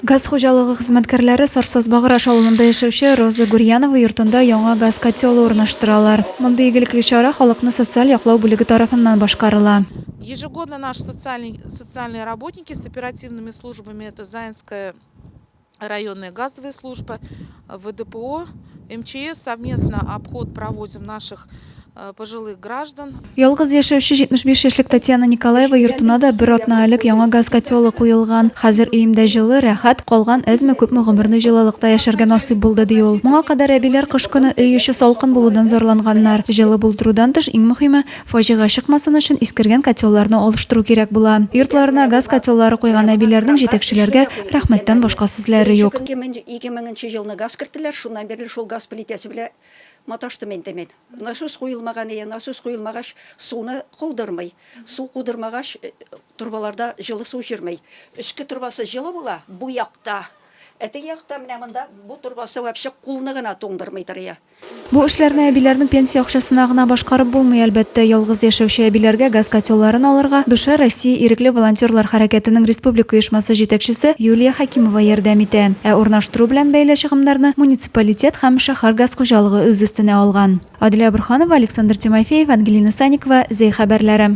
Газ хуҗалыгы хезмәткәрләре Сарсаз-Баграж авылында яшәүче Роза Гурьянова йортында яңа газ котелы урнаштыралар. Мондый игелекле чара халыкны социаль яклау бүлеге тарафыннан башкарыла. Ежегодно наши социальные работники с оперативными службами, это Заинская районная газовая служба, ВДПО, МЧС, совместно обход проводим наших э, пожилых граждан. Ялгыз яшәүче 75 яшьлек Татьяна Николаева йортына да бер атна элек яңа газ котелы куелган. Хәзер өемдә җылы, рәхәт, калган әзме-күпме гомерне җылылыкта яшәргә насыйп булды, ди ул. Моңа кадәр әбиләр кыш көне өй эче салкын булудан зарланганнар. Җылы булдырудан тыш, иң мөһиме, фаҗига чыкмасын өчен искергән котелларны алыштыру кирәк була. Йортларына газ котеллары куйган әбиләрнең җитәкчеләргә рәхмәттән башка сүзләре юк. 2000 елны газ керттеләр, шуннан бирле шул газ плитәсе белән маташтым инде мин. Насос куелмаган ие, насос куелмагач, суны кудырмый. Су кудырмагач, торбаларда җылы су җөрми. Өске торбасы җылы була, бу якта. Ә теге якта менә монда бу торбасы вообще кулны гына туңдырмыйдыр ие. Бу эшләрне әбиләрнең пенсия акчасына гына башкарып булмый, әлбәттә. Ялгыз яшәүче әбиләргә газ котелларын алырга Душа России ирекле волонтерлар хәрәкәтенең республика оешмасы җитәкчесе Юлия Хәкимова ярдәм итә. Ә урнаштыру белән бәйле чыгымнарны муниципалитет һәм шәһәр газ хуҗалыгы үз өстенә алган. Аделя Борһанова, Александр Тимофеев, Ангелина Санникова, Зәй хәбәрләре.